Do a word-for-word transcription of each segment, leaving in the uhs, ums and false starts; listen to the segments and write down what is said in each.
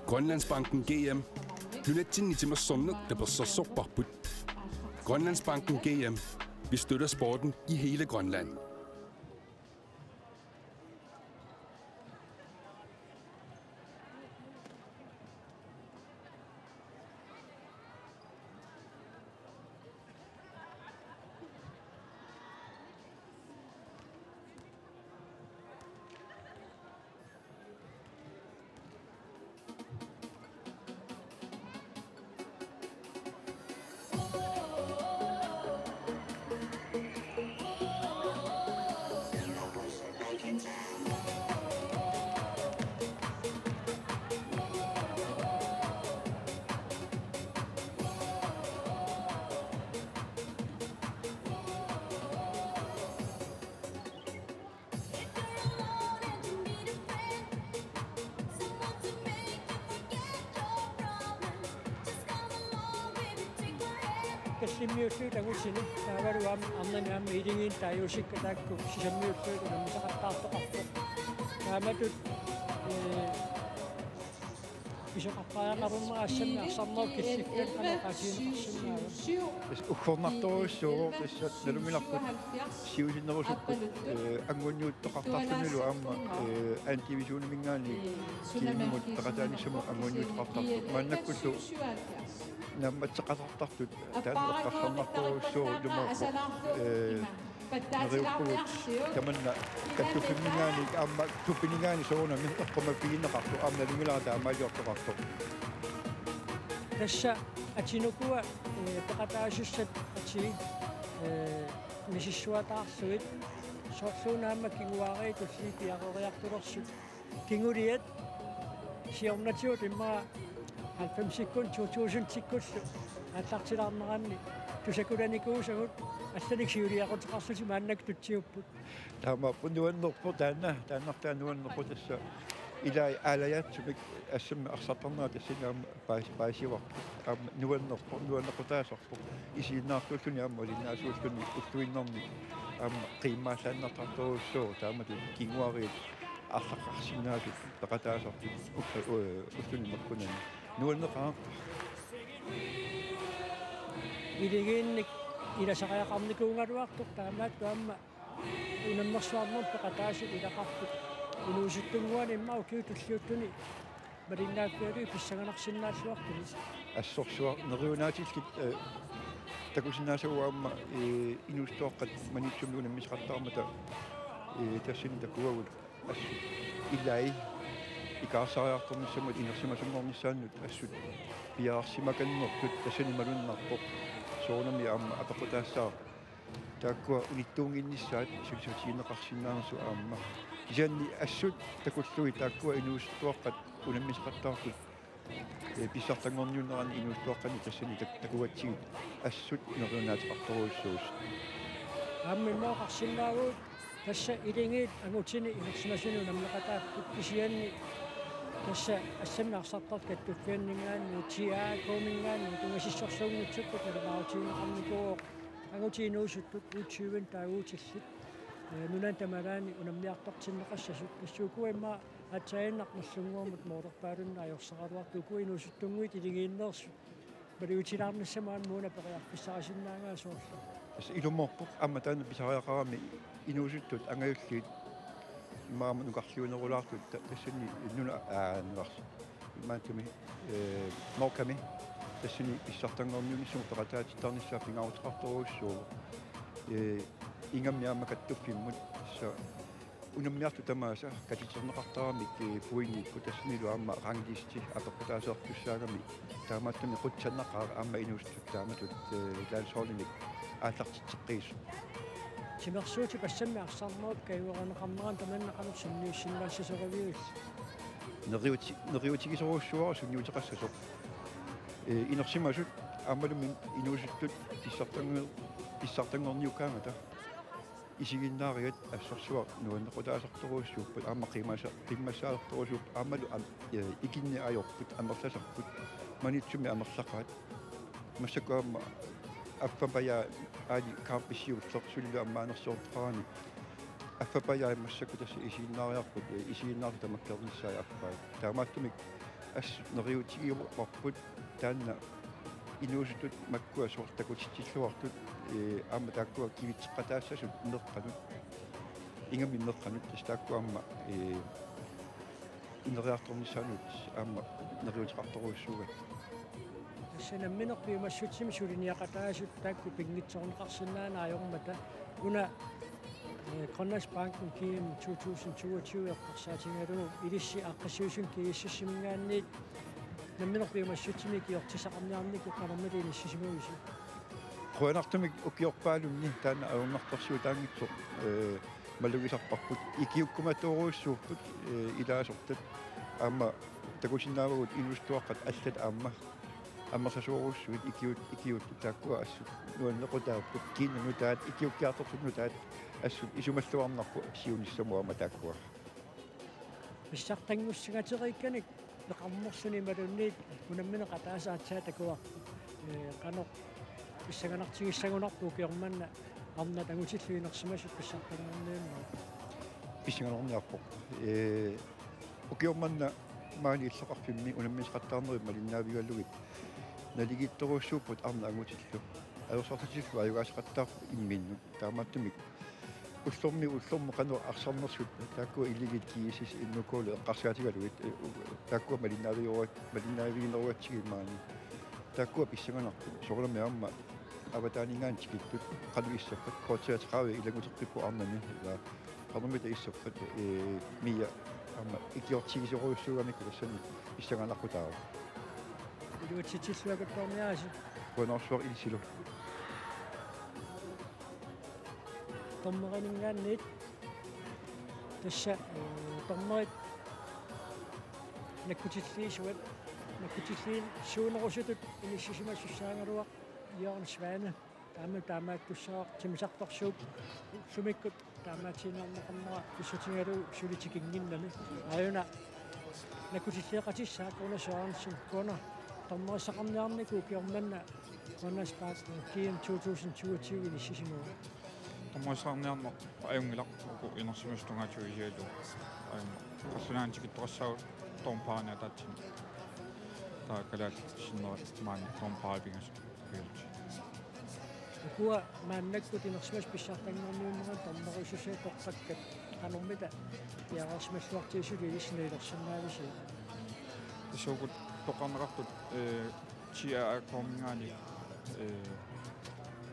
Grønlandsbanken G M. Nunatsinni timersorneq tapersersorparput. Grønlandsbanken G M. Vi støtter sporten i hele Grønland. Kallimmiullugit angutini, taavalu aamma arnani aamma iligiinni taaguusikka taakku sisammiullugit unammisaqattaartoqarpoq. Taamatut, ee, pisoqartariaqaruma assammi arsarnerup killiffiani qanoq oqaatigineqarsinnaava? Tassa uggornartorujussuuvoq, tassa nalunngilarput siusinnerusukkut, ee, anguniuttoqartarlunilu aamma, ee, anden divisioniminngaanniit G M-imut peqataanissamut anguniuttoqartartut. Maannakkullu naammatseqasartartut taanna eqqarsarnartorujussuuvoq, ilumoorpoq, ee, neriuppugut tamanna kattuffimminngaanniit aamma tuppininngaanniit soorunami eqqumaffigineqartoq aamma nalunngilara taamaaliortoqartoq. Tassa atinukua, ee, peqataasussat atii, ee, misissuataarlugit, soorlu una aamma kinguaariit tulliit piareeriartulersut. Kinguliat siornatigut immaqa halvfemsikkunni to tusindikkullu aallartilaarneranni tusakulanikuusagut allanik siuliaqquteqarlutik maannakkut tutsiupput. Taamaappoq, nuannerpoq taanna, taannartaa nuannerpoq, tassa ilai aalajaatsumik assammi arsartarnerat tassani aamma paas-, paasivarput. Aamma nuannerpoq, nuannequtaasarpoq. Isiginnaartuulluni aamma malinnaasuulluni ulluinnarni aamma qiimmaallaannartartorujussuuvoq, taamatut kinguaariit arlaqarsinnaasut peqataasartut u-, u-, ulluni makkunani. Nuanneqaaq. Iligiinnik ilasariaqarnikuugaluartoq taamaattoq aamma unammersuarnermut peqataasut ilaqartut. Inuusuttunnguani immaqa ukiut tulliuttuni malinnaaffigalugit pissanganarsinnaalluartuni. Assorsuaq neriunaatillit, ee, takusinnaasagut aamma, ee, inuusuttuaqqat Maniitsumi unammisaqattaarmata, ee, tassani takuagut assut ilai ikaarsaariartornissamut inersimasunngornissaannut assut piareersimakannertut tassani malunnarpoq. Soorunami aamma apeqqutaassaaq taakkua unittuunnginnissaat sulisutigineqarsinnaanersoq aamma. Kisianni assut takullugit taakkua inuusuttuaqqat unammisaqattaartut, ee, pissartanngorniunneranni inuusuttuaqqanut tassani tak-, takugatsigit assut neriunaateqartorujussuusut. Aamma immaqa oqarsinnaavugut, tassa iligiit angutini inersimasuni unammeqataapput, kisianni tassa assammi arsartartut kattuffianninngaanniit, T R K-minngaanniit, ungasissorsuunngitsukkut nalunaarutigineqarnikuuvoq, angutit inuusuttut U tyve-ni taaguutillit, ee, nunani tamalaani unammiartortinneqassasut. Tassa ukua immaqa aatsaaginnaq Nagdlunguamut moolerpaalunneq ajorsaraluartut, ukua inuusuttunnguit iligiinneersut maliutilaarnissamut aamma una periarfissarisinnaagaat soorlu. Tassa ilumoorpoq aamma taanna pisariaqarami, inuusuttut angajulliit immaqa aamma nukarliunerulaartut ta-, tassani nuna-, aa, nunars-, imaattumik, ee, Norgemi tassani pissartanngorniunnissamut peqataatittarnissaa pingaaruteqartorujussuuvoq. Ee, ingammik aamma kattuffimmut, tassa unammiartut tamaasa katiterneqartaramik, ee, pointikkut tassanilu aamma ranglisti apeqqutaasartussaagami, taamaattumik qutsannaqaaq aamma inuusuttut taamatut, ee, landsholdimik aallartitseqqiisut. Timersuutip assammi arsarnerup kajuarineqarnerani tamanna qanoq sunniussinnaassasoriviuk? Neriuti-, neriutigisorujussuuara sunniuteqassasoq. Ee, inersimasut aammalumi inuusuttut pissartanngu-, pissartanngorniukkaangata isiginnaariat assorsuaq nuannequtaasartorujussuupput, aamma qiimassa-, qiimmassaasartorujussuupput, aammalu am-, ee, ikinneq ajorput, amerlasarput, Maniitsumi amerlaqaat. Massakkut aamma affapajaa aali kaarpit siulleq sulilu ammaanersiortoqarani. Affapajai massakkut tassa isiginnaariarput, ee, isiginnaartut tamakkernissaat affaat. Taamaattumik Assut neriuutigiuarput taanna inuusuttut makkua soorlu takutitsilluartut, ee, aamma taakkua kivitseqataassasut meeqqanut. Ingammik meeqqanut tassa taakku aamma, ee, ineriartornissaannut aamma neriuuteqartorujussuugatta. Tassa nammineq piumassutsimi suliniaqataasut taakku pinngitsoorneqarsinnaaneq ajormata una, ee, Grønlandsbanken G M to tusind toogtyve eqqarsaatigalugu ilissi aaqqissuussuni G S S-iminngaanniit nammineq piumassutsimi ikiortissaqarniarnikut qanormita inissisimavisi? Qujanartumik ukiorpaalunni taanna ajornartorsiutaanngitsoq, ee, malugisarparput, ikiukkumatoorujussuupput, ee, ilaasortat aamma takusinnaavagut inuusuttuaqqat allat aamma ammerlasoorujussuit ikiut, ikiut taakkua assut nuannequtaapput, kiinnanutaat, ikiukkiartortut nutaat assut isumalluarnarput siunissamut aamma taakkua. Pissartanngussangateriikkanik peqarnerluni imaluunniit unammineq ataaseq aatsaat takuarput. Ee, qanoq pissanganartigissagunarpa ukioq manna arnat angutillu inersimasut pissartanngorniunnerat? Pissanganarniarpoq. Ee, ukioq manna maani illoqarfimmi unammisaqattaarnerit malinnaavigalugit naligiittorujussuupput arnat angutillu. Ajorsartatillu ajugaasaqattaarput imminnut. Taamaattumik ullormi, ullormi qanoq arsarnersut taakkua illit G S S N O K-lu eqqarsaatigalugit, ee, u-, taakkua malinnaavigeruat-, malinnaaviginerugatsigit maani. Taakkua pissanganarput. Soorunami aamma avataaninngaanniit tikittut qanoq issappat, K treogtredive ilannguteqqipput arnani, ilaa qanormita issappat, ee, Mia aamma ikiortigisorujussuugamikku tassani pissanganaqutaavoq. Iluatsitsilluakuttorniarisi. Qujanarsuaq Ilisilu. Dommerininngaanniit tassa, ee, dommerit nakkutilliisuat, nakkutilliisuunerusutut inissisimasussaagaluaq Jørgen Svane. Taama taamaattussaavoq timmisartorsuup ullumikkut taamaatiinnarneqarnera pissutigalugu suli tikinnginnami. Aajuna nakkutilliiqatissaaq Gunnar Sørensen, Gunnar, dommerissaqarniarnikkut ukioq manna Grønlandsbanken G M to tusind toogtyve inissisimava? Dommerissaqarniarneq ajunngilaq, uku inersimasut tungaatigut isigalugu ajunngilaq. Qallunaanut tikittoqassaagut dommerpaarinik ataatsimik. Taava kalaallit sinneri maani dommerpaarivunga. Ukua maannakkut inersimasut pissartanngorniunneranni dommerisussat toqqakkat qanormita piareersimalluartigisut ilissi nalilersinnaavisi? Tassa uku toqqarneqartut, ee, T A A K-minngaanniit, ee,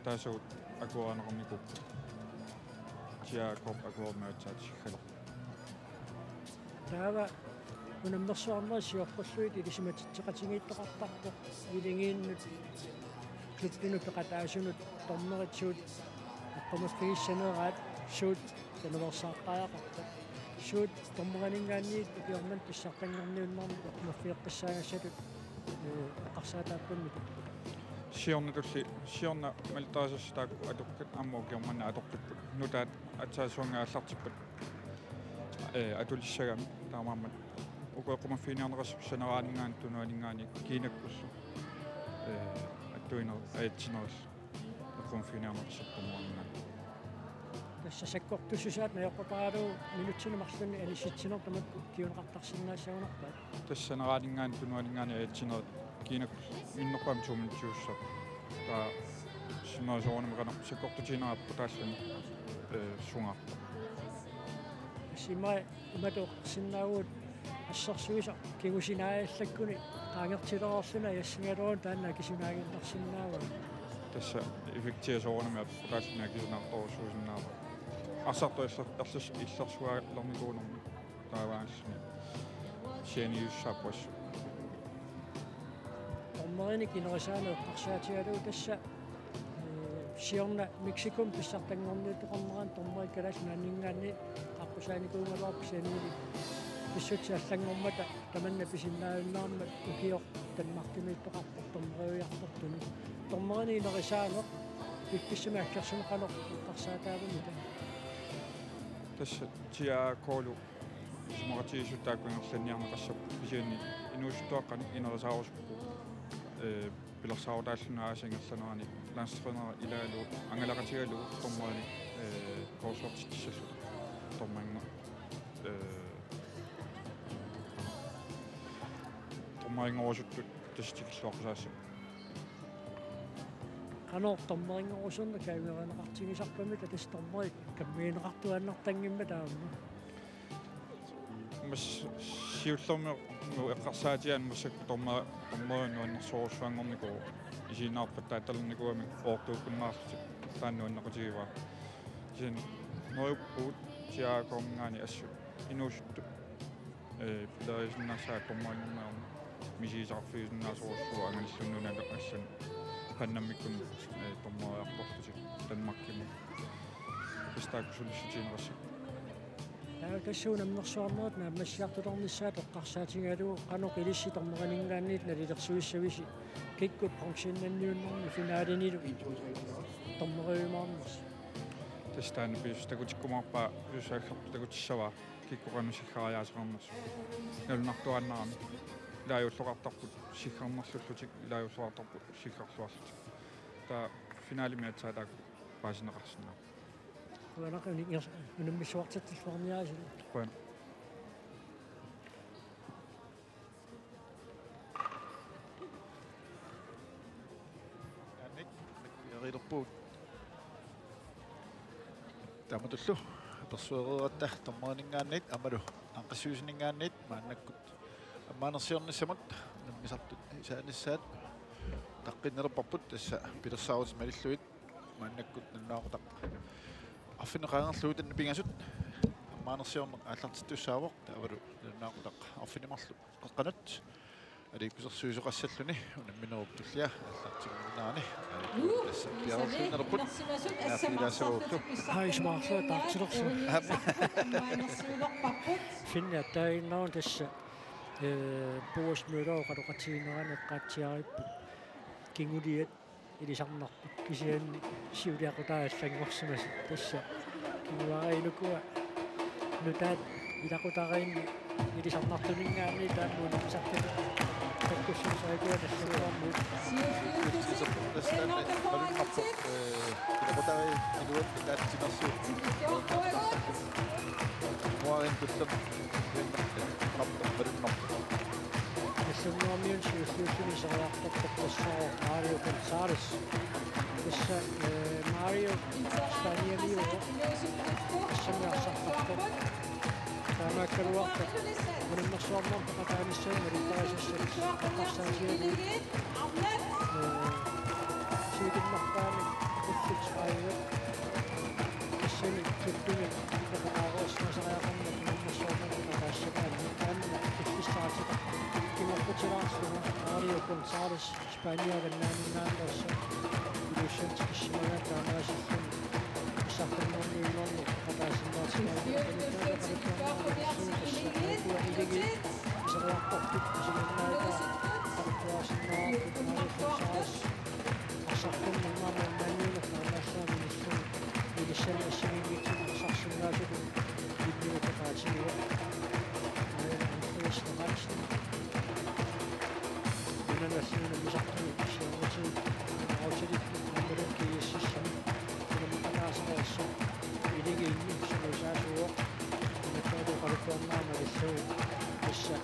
taasagut akuerineqarnikuupput. T A A K akuerimiaatsaat siggalerput. Taava unammersuarnerit sioqqullugit ilisimatitseqatigiittoqartarpoq, Villingiinnut klubbinut peqataasunut dommerit suut eqqumaffigissaneraat, suut tanuveersaartariaqarpat, suut dommerininngaanniit ukioq manna pissartanngorniunnermi eqqumaffigeqqissaagassatut, ee, eqqarsaataappammita? Siornatulli, siorna malittarisassat taakku atukkat aamma ukioq manna atortupput. Nutaat aatsaat sæsoni aallartippat, ee, atulissagami, taamaammat uku eqqumaffiginiarneqassapput saneraaninngaanniit tunuaninngaanniit kiinakkullu, ee, attuiner-, ajatsinerillu eqqumaffiginiarneqassapput dommerininngaanniit. Tassa sakkortussusaat najoqqutaralugu minutsini marlunni anissitsinermut tamakku kinguneqartarsinnaassagunarpaat. Tassa saneraaninngaanniit tunuaninngaanniit ajatsinerit kiinakkullu minnerpaamik to minuttiussaq. Taava simmeri soorunami qanoq sakkortutiginerat apeqqutaalluni, ee, sungaarpoq. Simmeri imatut eqqarsinnaavugut, assersuisoq kingusinaajaallakkuni qaangertilereerluni ajassigaluaruni taanna akisunaaginnarsinnaavaa? Tassa effektia soorunami apeqqutaalluni akisunaartorujussuusinnaavaa. Arsartoq illar-, illas-, illersuaalernikuunermi taavaalluni sianiussaapput assut. Dommerinik inerisaanut eqqarsaatigalugu tassa, ee, siorna Mexicomut pissartanngorniuttoqarnerani dommerit Kalaallit Nunaanninngaanniit aqqusaanikuugaluarput kisiannili pissutsit allanngormata tamanna pisinnaajunnaarmat ukioq Danmarkimiittoqarpoq dommeriujartortuni. Dommerinik inerisaanut piffissami aggersumi qanoq eqqarsaataavammita? Tassa T A A K-lu isumaqatigiissut taakku ingerlanniarneqassapput, kisianni inuusuttuaqqanik inerisaarusupput, ee, pilersaarutaalluni aasap ingerlanerani landstræneri ilaalu angalaqatigalugu dommerinik, ee, kursusertitsissalluta. Dommerinngor-, ee, Maringorusuttut tassa tikilluaqqusaassapput. Qanoq dommerinngorusumik kajugereneqartigisarpammi tassa dommerit kammigineqartuaannartanngimmat aamma. Mas siullermik eqqarsaatigaanni massakkut dommer-, dommeri nuannersorujussuanngornikuuvoq, isiginnaarpataatalernikuugami oortuukkunnaarlutik, taanna nuanneqatigivaa. Kisianni neriuppugut T R A-kkorminngaanniit assut inuusuttut, ee, pilerisinnaassaat dommeringorniarneq misigisaqarfigisinnaasorujussuuvoq, angallannerani allanut pannammikkut, ee, dommeriartorlutik Danmarkimut. Tassa taakku sulissutigineqassapput. Taava tassa unammersuarnerit naammassiartulernissaat eqqarsaatigalugu qanoq ilissi dommerininngaanniit nalilersuissavisi, kikkut bronzennanniunnermi finalenilu dommeriujumaarnersi? Tassa taanna pisussaq takutikkumaarpaa, pisussaallarput takutissavaa kikkut qanoq siggariaaseqarnersut. Nalunartuaannarami. Ilaajuulluartarput siggarnerlullutik, ilaajuulluartarput siggarluarlutik. Taava finalemi aatsaat taakku paasineqarsinnaapput. Qujanaq, uni-, unammissuartitsilluarniarisilu. Qujanaq. Annik, erilerpugut. Taamatullu apersuereeratta dommerininngaanniit aammalu aaqqissuussininngaanniit maannakkut ammanersiornissamut unammisartut isaanissaat taqqinnilerparput, tassa pilersaarutit malillugit. Maannakkut nalunaaqutaq arfineq-qaangerlugu taanna pingasut ammaanersiorneq aallartittussaavoq, taavalu nalunaaqutaq arfineq-marluk qeqqanut aliikkusersuisoqassalluni unamminerup tullia aallartinnginnerani. Aallartittussaavoq tassa piareersimanerput. Aafiilaassaguullu. Hej, smagsla, tak til dig. Finni attainnaun tassa, eh, Boris Møller oqaloqatiginerani eqqaatsiarippoq kinguliat ilisarnarput, kisianni siuliaqutaat allanngorsimasut. Tassa kinguaariit ukua nutaat ilaqutariinni ilisarnartuninngaanniit taama unammisartut takkussuusarikuuaat allanngornermut. Tassa malunnarpoq, eh, ilaqutariit iluat nutaat timersuut. Kinguaariit tullermut. Assannuarmiunut siulliulluni iseriartortoq tassaavoq Mario Gonzalez. Tassa, eh, Mario Spaniamiuvoq. Tassami arsartartoq. Taamaakkaluartoq unammersuarnermut peqataanissamut malittarisassat eqqarsaatigalugu. Eh, siulinnarpaani ullut tredive. Tassani tuttumik peqataarussimasariaqarmat unammersuarnermut peqataassagaanni taanna killissaatit kingortutilaarlunga Mario Gonzalez Spania avannaaninngaanneersoq iluussani tikissimagaat taamaasilluni pissartanngorniunnerni peqataasinnaatitaani iseriartortut isiginnaarput Mario Gonzalez. Arsartunnermut maannaanniunnertaarnaassaami ilissani, ilissani assigiinngitsunik arsarsinnaasutut illuuteqaatigivoq. Aajuna Andreas Lorentzen. Nunanut allanut unammisartuni siornatigut aamma aftalittut aammalu G S S-imi unammeqataasereersoq Iligiinni sungiusaasuuvoq. Inuttaalu oqaluttuarnera malillugu tassa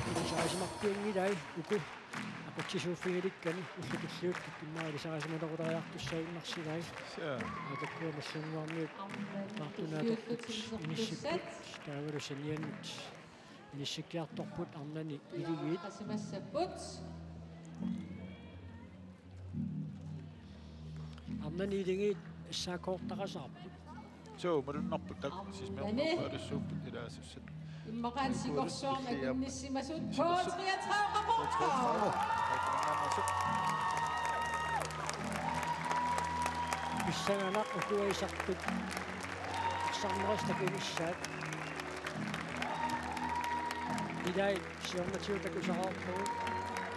ilisarisimarpianngilai uku aqutsisuuffigilikkani ullut tulliuttut immaqa ilisarisimalerutariaqartussagunarsilai. Saa. Atakkua Massakkut Nuummiut Tartunaatakkut inissipput, taavalu sanianut inissikkiartorput arnani Iligiit. Arnani Iligiit S A K-rtaqasaarput. Suu, malunnarpoq taakku sisimiornerpaalussuupput ilaasussat. Immaqalu sikorsuarmi akunnissimasut K treogtredive Qaqortoq. Pissanganaq ukua isertut arsarnerit takunissaat. Ilai siornatigut takusaqarpugut.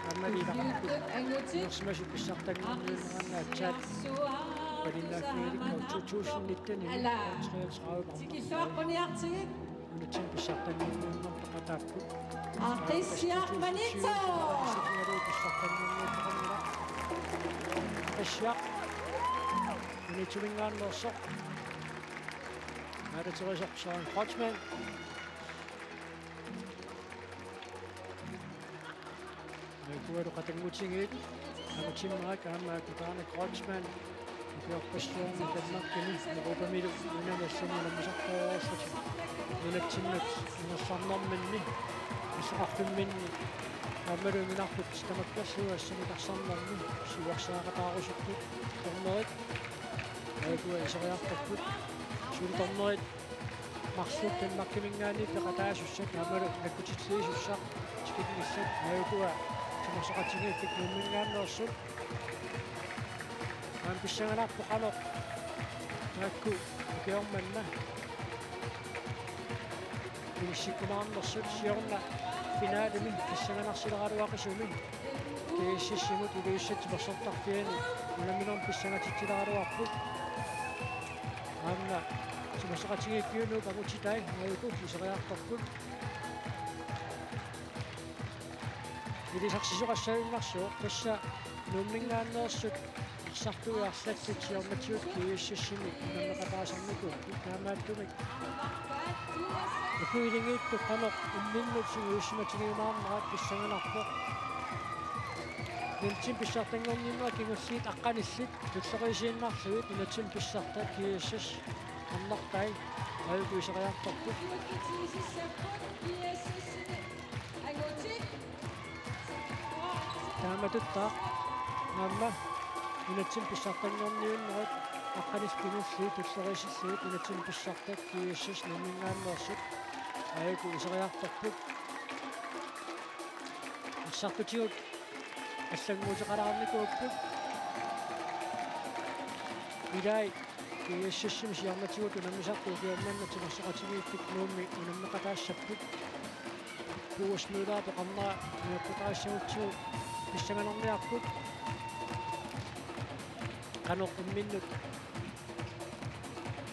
Aamma ilaqarput. Inersimasut pissartanngorniunneranni aatsaat. Palinnaaffigilikka to tusind nitten-imi treogtredive. Tikilluaqquniartigit. Nunatsinni pissartanngorniunnermi peqataapput. Aaqqissuaq Maniitsoq. Pissartanngorniunneqarnera. Aaqqissuaq. Maniitsuminngaanneersoq. Maalaterisoq Søren Kreutzmann. Aajukua qatanngutigiit, aamma Timmerik, aamma Kutaane Kreutzmann, ukiorpassuarni Danmarkimi, Europamilu, nunani allanut unammisartoorlutik. Nunatsinnut ingerlaarnerminni, illoqarfimminni, aammalu iminartut tamakkerlugu assannik arsarnermi, siuarsaaqataarusuttut, dommerit, aajukua iseriartorput, suli dommerit, marluk Danmarkiminngaanniit peqataasussat aammalu nakkutitsisussat tikinngillat, aajukua timersoqatigiiffik Nuumminngaanneersut. Aamma pissanganarpoq qanoq taakku ukioq manna inissikkumaarnersut, siorna finalemi pissanganarsileraluaqisumi. GSS-imut Ilulissat timersortarfiani unamminermi pissangatitsileraluarput. Aamma timersoqatigiiffiup Nuup angutitai aajuku iseriartorput. Ilisarsisoqassagunarsuaq tassa Nuumminngaanneersut arsartui arlallit siornatigut GSS-imi unammeqataasarnikuupput, taamaattumik ukiulingiittut qanoq imminnut sungiussimatigiumaarnerat pissanganarpoq. Nunatsinni pissartanngorniunnerat kingulliit aqqanillit tulleriisiinnarlugit nunatsinni pissartat GSS arnartai aajuku iseriartorput. Taamatuttaaq aamma nunatsinni pissartanngorniunnerat aqqanillit kingulliit tulleriisillugit nunatsinni pissartat GSS Nuumminngaanneersut aajuku iseriartorput. Arsartutigut allannguuteqalaarnikuupput. Ilai GSS-imi siornatigut unammisartut ukioq manna timersoqatigiiffik Nuummi unammeqataassapput. Kuusmiulaa peqarnera niuertutaassagutsigit pissanganarniarput. Qanoq imminnut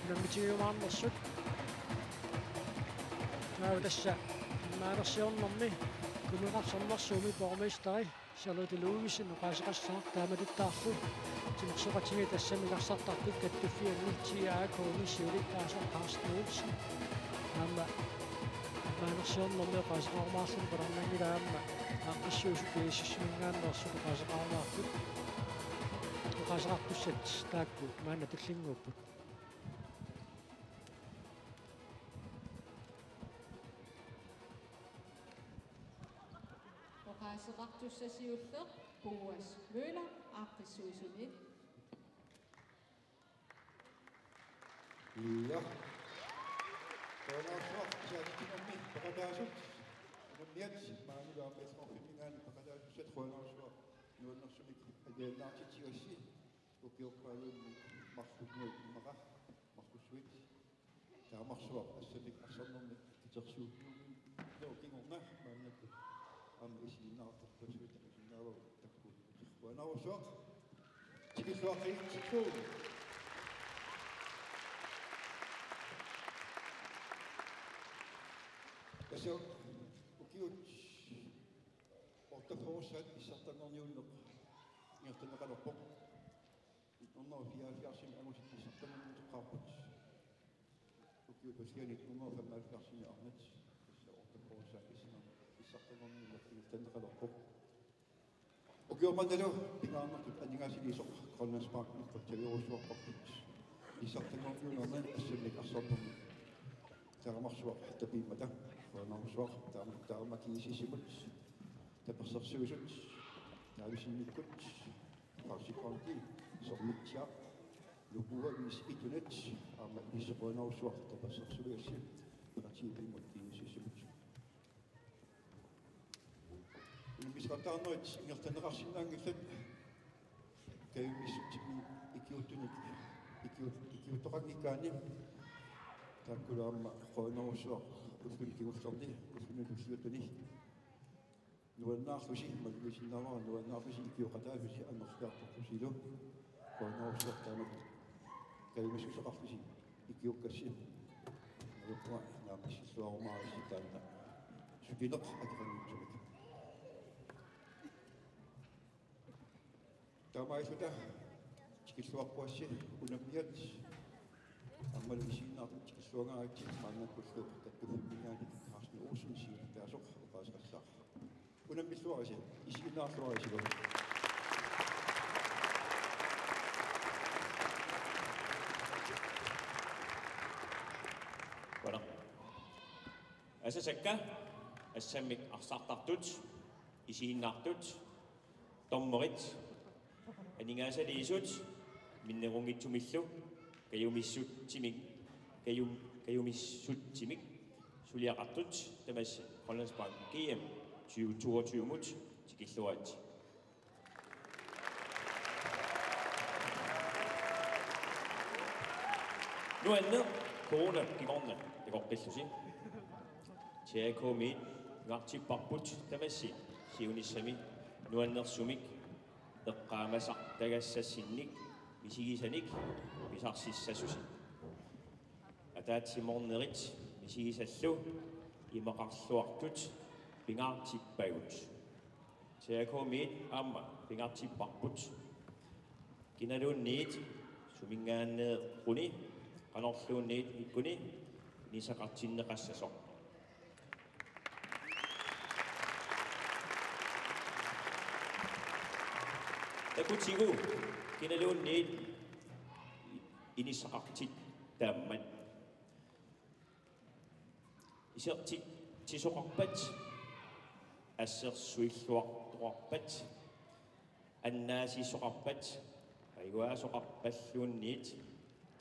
unammitigiumaarnersut. Taava tassa immaalersiornermi Kununngaaq Sermersuumi borgmesteri Charlotte Ludvigsen oqaaseqassaaq taamatuttaarlu timersoqatigiit assammik arsartartut kattuffianni T A K-mi siulittaasoq Carsten Olsen. Aamma immaalersiornermi oqaaseqarumaarluni qularnanngilaq aamma aaqqissuisut GSS-iminngaanneersut oqaaseqarumaarput. Oqaaseqartussat taakku maanna tullinnguupput. Oqaaseqartussat siulleq Boas Møller aaqqissuisuni. Ja. Qujanarsuaq, tassa timersornermi peqataasut unammiat maanilu aamma illoqarfimminngaanniit peqataasussat, qujanarsuaq nuannersumik alianaartitsigassi. Ukioqqaaluunniit marlunngui immaqa marlussuit. Taamarsuaq assammik arsarnermi katersuuppiuminngaanniit kingorna maannakkut aamma isiginnaartorpassuit takusinnaavagut takkuuneq. Qujanarsuaq. Tikilluaqqigitsikku. Tassa ukiut otteogfyrre pissartanngorniunneq ingerlanneqalerpoq. Nitten hundrede og fireoghalvfjerds angusitissartanngorniunneqarput. Ukiut tulliani nitten hundrede og femoghalvfjerds arnat. Tassa otteogfyrre pissartanngorniunneq ingerlanneqalerpoq. Ukioq mannalu pingaarnertut aningaasaliisoq Grønlandsbanken qutsavigerussuarparput. Pissartanngorniunneq assammik arsarnermi. Taamarsuaq tapiimmata. Qujanarsuaq taama, taama GSS-imut tapersersuisut, Taavisinnikkut, Karsi Kondi, Sormitsiaq, Lukuavis Itunat, aamma ilissi qujanarsuaq tapersersuigassi partiimut GSS-imut. Unammisaqattaarnerit ingerlanneqarsinnaanngillat, kajumissutsimik ikiuuttunik, ikiut-, ikiuuttoqanngikkaanni, taakkulu aamma qujanarsuaq ulluni kingullerni, ulluni tulliuttuni. Nuannaarlusi, malugisinnaavara, nuannaarlusi ikioqataasusi amerliartorlusilu. Qujanarsuaq taamatut kajumissuseqarlusi ikiukkassi. Ajorpunga naammassilluarumaarisi taanna sulineq akeqanngitsumik. Taamaalilluta tikilluarpuassi unammiat aammalu isiginnaartut tikilluangaaritsi maannakkullu kattuffimminiit Carsten Olsen siulittaasoq oqaaseqassaaq. Unammilluarisi, isiginnaarluarisilu. Qujanaq. Asasakka, assammik arsartartut, isiginnaartut, dommerit, aningaasaliisut, minnerunngitsumillu, kajumissutsimik, kajum-, kajumissutsimik, suliaqartut, tamassi Grønlandsbank G M tyve toogtyve-mut tikilluaritsi. Nuanneq corona kingorna takoqqillusi. T A K-miit pingaartipparput tamassi siunissami nuannersumik eqqaamasartagassassinnik misigisanik pisarsissasusi. Ataatsimoornerit misigisallu imaqarluartut pingaartippagut. T A K-miit aamma pingaartipparput. Kinaluunniit suminngaanneeruni qanorluunniit ikkuni inissaqartinneqassasoq. Takutigut kinaluunniit inissaqartittaammat. Isertitsisoqarpat, assersuilluartoqarpat, annaasisoqarpat, ajuaasoqarpalluunniit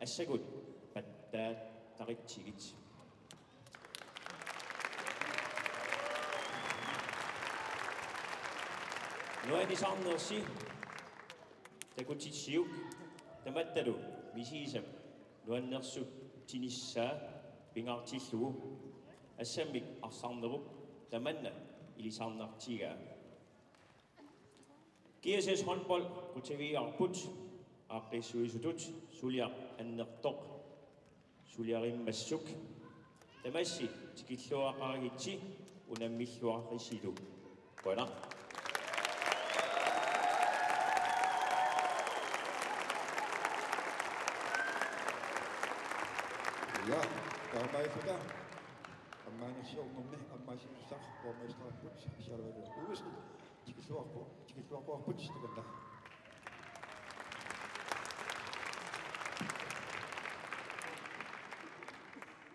assagut pattaataritsigit. Nuannisarnersi takutissiuk tamattalu misigisap nuannersuutinissaa pingaartillugu assammik arsarnerup tamanna ilisarnartigaa. G S S håndbold qutsavigigaarput aaqqissuisutut suliaq annertoq suliarimmassuk. Tamassi tikilluaqarigitsi unammilluarisilu. Qujanaq. Ja, taamaalilluta ammaanersiornermi ammaasisussaq borgmesteriput Charlotte Olsen tikilluarpu-, tikilluarpuarput takanna.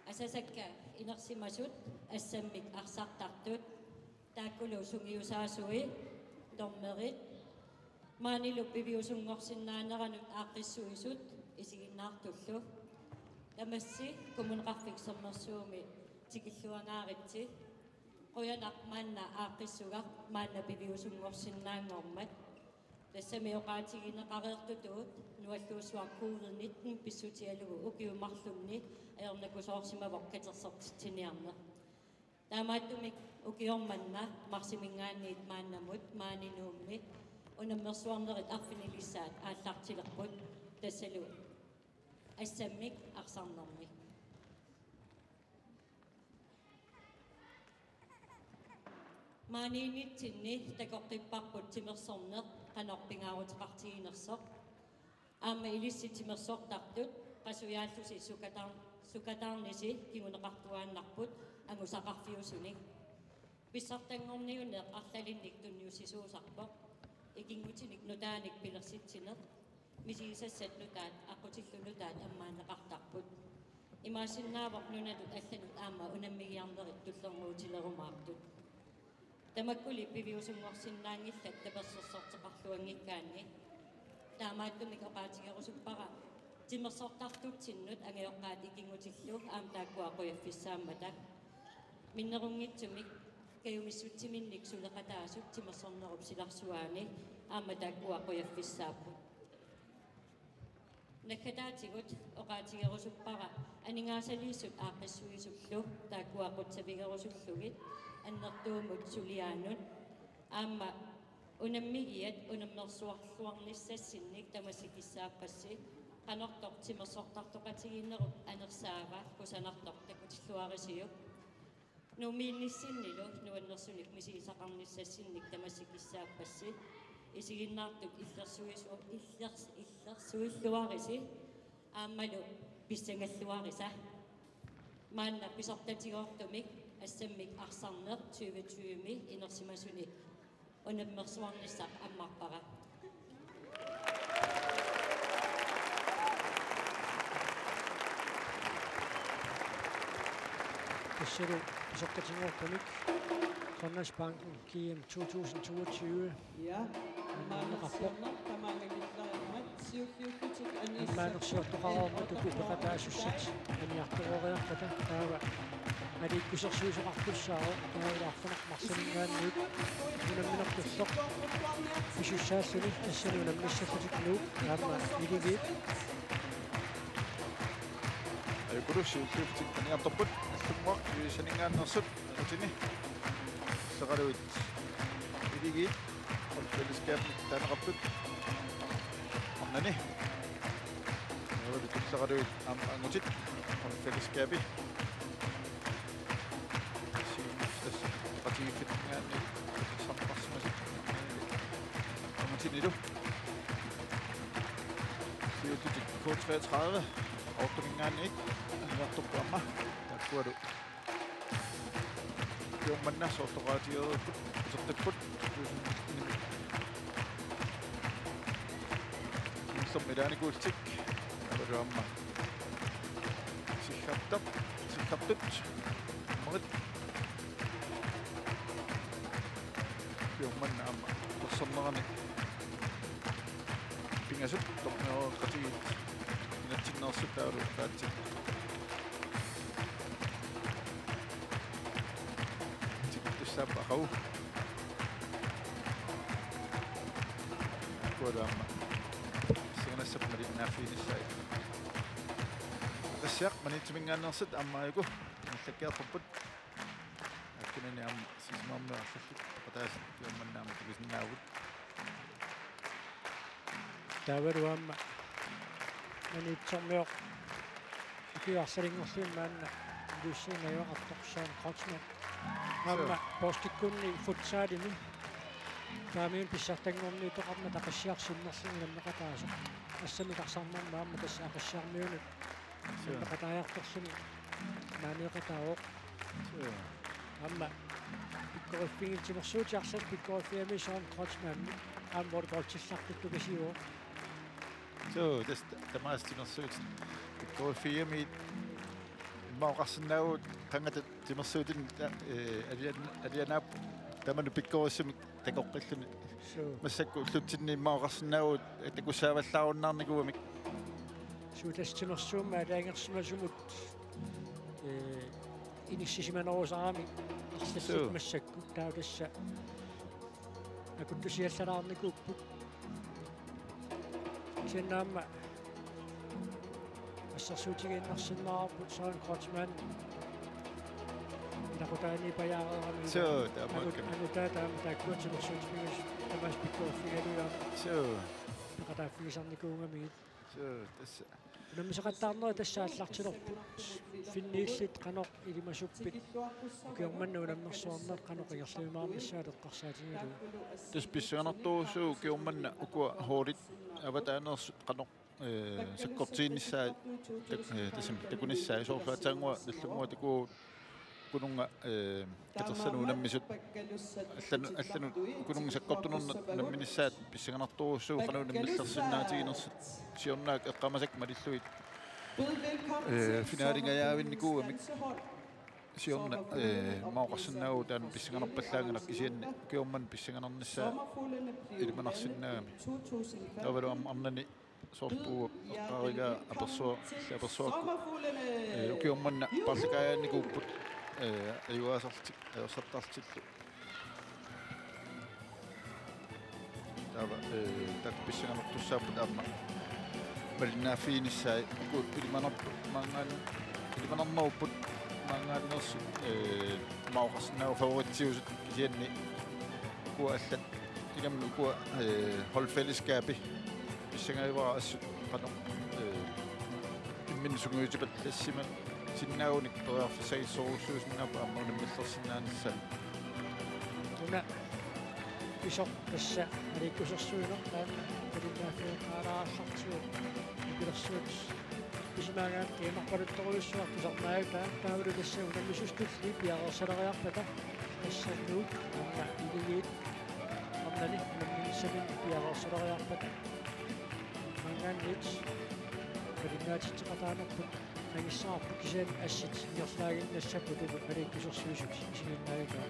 Asasakka inersimasut assammik arsartartut, taakkulu sungiusaasui, dommerit, maanilu piviusunngorsinnaaneranut aaqqissuisut isiginnaartullu. Tamassi Kommuneqarfik Sermersuumi tikilluangaaritsi. Qujanaq maanna aaqqissugaq maanna piviusunngorsinnaanngormat. Tassami oqaatigineqareertutut nualluussuaq covid nitten pissutigalugu ukiut marlunni ajornakusoorsimavoq katersortitsiniarneq. Taamaattumik ukioq manna marsiminngaanniit maannamut maani Nuummi unammersuarnerit arfinilissaat aallartilerput, tassalu assammik arsarnermik. Maaniinnitsinni takoqqipparput timersorneq qanoq pingaaruteqartiginersoq. Aamma ilissi timersortartut qasujaallusi sukatar-, sukataarnisi kinguneqartuaannarput angusaqarfiusunik. Pissartanngorniunneq arlalinnik tunniussisuusarpoq. Ikinngutinik nutaanik pilersitsineq. Misigisassat nutaat, aqqutillu nutaat ammaanneqartarput. Imaassinnaavoq nunanut allanut aamma unammigiarnerit tullernguutilerumaartut. Tamakkuli piviusunngorsinnaanngillat tapersersorteqarluanngikkaanni. Taamaattumik oqaatigerusuppara timersortartutsinnut angajoqqaat ikinngutillu aamma taakkua qujaffissaammata. Minnerunngitsumik kajumissutsiminnik suleqataasut timersornerup silarsuaani aamma taakkua qujaffissaapput. Naggataatigut oqaatigerusuppara aningaasaliisut aaqqissuisullu taakkua qutsavigerusullugit annertuumut suliaanut aamma unammigiat unammersuarluarnissassinnik tamassi kissaappassi qanortoq timersortartoqatigiinnerup anersaava kusanartoq takutilluarisiuk. Nuummiinnissinnilu nuannersunik misigisaqarnissassinnik tamassi kissaappassi isiginnaartut illersuisu-, illers-, illersuilluarisi aammalu pissangalluarisa. Maanna pisortatigoortumik Assammik arsarneq tyve tyve-mi inersimasuni unammersuarnissaq ammarpara. Tassalu iseqqatigoortumik Grønlandsbanken G M to tusind toogtyve. Ja. Annaanneqarpoq. Ammaanersiortoqareermatut upeqataasussat aniartoreriarpata taava aliikkusersuisoqartussaavoq taavalu arfineq-marlunninngaanniit unamminerpullu pisussaalluni tassani unammissallutik Nuuk aamma Akuleriit. Akuleriit siulliulluni aniartorput Allunnguaq Ilulissaninngaanneersut. Qatini. Seqaluit Akuleriit. Holdfællesskabimik taaneqartut. Arnani. Nuup tulleqaluit aamma angutit. Holdfællesskabi. Siumut tassa qatigiiffinngaanniit samparsimasut. Angutinilu. Siulliulluni K treogtredive. Qaqortuminngaanniit. Aniartorput aamma. Taakkualu. Ukioq manna soorlu qaatigereerput, isertipput, Nielsen Milanikuultik, avalu aamma. Siggartaq, Siggartut, Marit. Ukioq manna aamma, torsornerani. Pingasut, torneroqatigiit, inatsinneersut taavalu paatsit. Tikittussaappat aqagu. Kualaamma. Siganassapput malinnaaffiginissaat. Qassiaq Maniitsuminngaanneersut aamma aajuku. Inillakkiartorput. Akkunani aamma Sisimiormiut arlallit peqataasut ukioq manna aamma takusinnaapput. Taavalu aamma Maniitsormiut ukiut arsalinngorlugit maanna Ilulissani najugaqartoq Søren Kreutzmann. Aamma Sure. Poortikkunni futsalimi. Taamaalilluni pissartanngorniuteqarmat Qassiaq sinnerluni unammeqataasoq. Assammik arsarnermi aamma tassa Qassiarmiunut Sure. Unammeqataajartorluni maaniiqataavoq. Sure. Aamma pikkoriffigineq timersuutit arlallit pikkoriffiami Søren Kreutzmann aamma volleyballillartut tukasiuvoq. Suu, tassa tamaasa timersuutit pikkoriffiami immaqa oqarsinnaavugut qanga timersuutinik, eh, alian-, alianaap tamanut pikkorissumik takoqqilluni. Suu. Massakkut ullutsinni immaqa oqarsinnaavugut takussaavallaarunnaarnikuugamik. Suu, tassa timersuummi aalajangersimasumut, eh, inissisimanerusaramik arlallit Suu. Massakkut taava tassa akuttusiallalaarnikuupput. Kisianni aamma assersuutigiinnarsinnaavarput Søren Kreutzmann. Ilaqutaani pajaareerami. Suu, taamaakkami. Angut-, angutaa taama taakkua timersuutit pingasut tamaasa pikkoriffigalugit aamma. Suu. Peqataaffigisarnikuugamigit. Suu, tassa. Unammisaqattaarnerit tassa aallartilerput. Finniillit qanoq ilimasuppit. Ukioq manna unammersuarneq qanoq ingerlajumaarnissaat eqqarsaatigalugu. Tassa pissanganartorujussuuvoq ukioq manna ukua holdit avataaneersut qanoq, eh, sakkortiinnissaat tak-, eh, tassami takunissaat soorlu aatsaannguaq Nagdlunguaq takuvoq ukununnga, eh, Qeqertarsuarmi unammisut allanut, allanut ukununnga sakkortunerni unamminissaat pissanganartorujussuuvoq qanoq unammillersinnaatiginersut siornaak eqqamasakka malillugit. Eh, finalingajaavinnikuugamik siorna, eh, immaqa oqarsinnaavugut taanna pissanganarpallaanngilaq kisianni ukioq manna pissanganarnissaa ilimanarsinnaagami. Taavalu aamma arnani soorlu eqqaarigaa apersuaq, apersuakkut. Eh, ukioq manna paarlakaajaannikuupput, eh, ajugaasartik, ajorsartartillu. Taava, eh, taakku pissanganartussaapput aamma. Malinnaaffiginissaat uku ilimanarput maanngaan-, ilimanarnerupput maanngaanneersut, eh, immaqa oqarsinnaavugut favoritsiusut kisianni ukua allat. Ilami ukua, eh, holdfællesskabi pissangajavara assut qanoq, eh, imminut sungiutipallassimasinnaagunik periarfissagissorujussuusinnaapput aamma unammillersinnaanissaat. Una pisoq tassa aliikkusersuineq taanna malinnaaffigeqqaalaarallartigu nipilersuut. Isumaga imarpaluttorujussuaq tusarnaavaa taavalu tassa unammisut tulliit piareersaleriarpata tassa Nuuk aamma Akuleriit arnani unamminissamik piareersaleriarpata maanngaanniit malinnaatitseqataanerput angissaarput kisianni assit ingerlaaginnassapput uku aliikkusersuisut isiginnaavaa.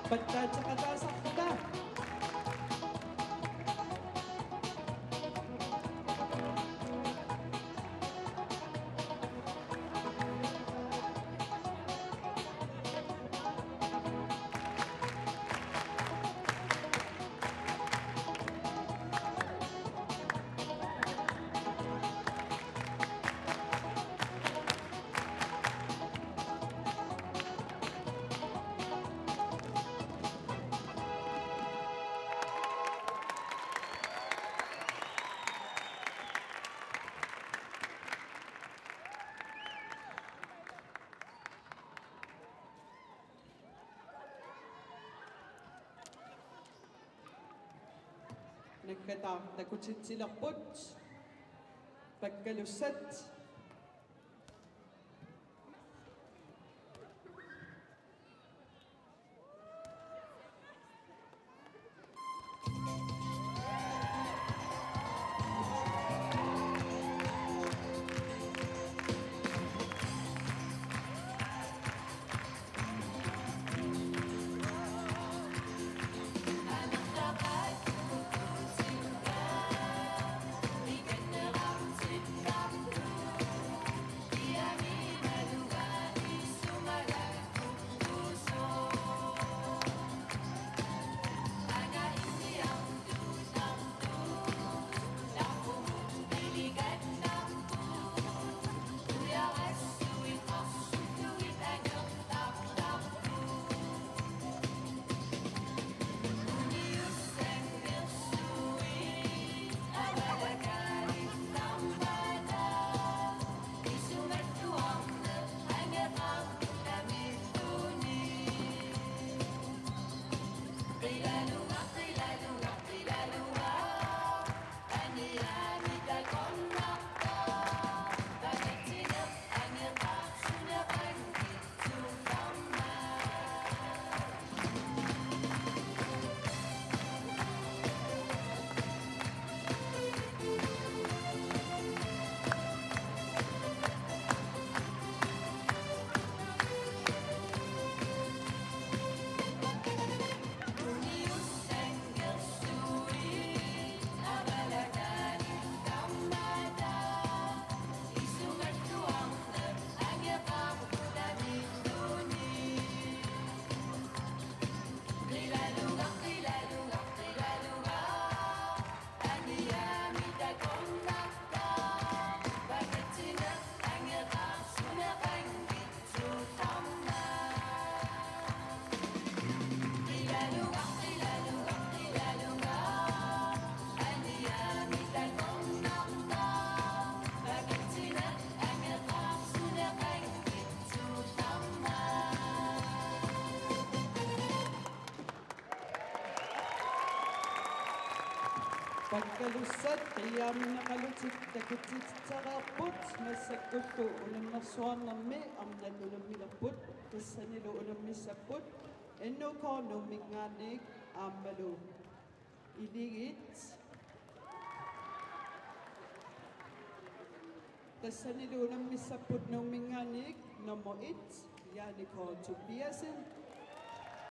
Pattaateqataasarpata. Naggataaq takutitsilerput. Pakkalussat. Pakkalussat qiiaamineqalutik takutitsereerput, massakkullu unammersuarnermi arnat unammilerput, tassanilu unammissapput N K Nuumminngaanniit aammalu Iligit. Tassanilu unammissapput Nuumminngaanniit nummer et, Janne K Tobiassen,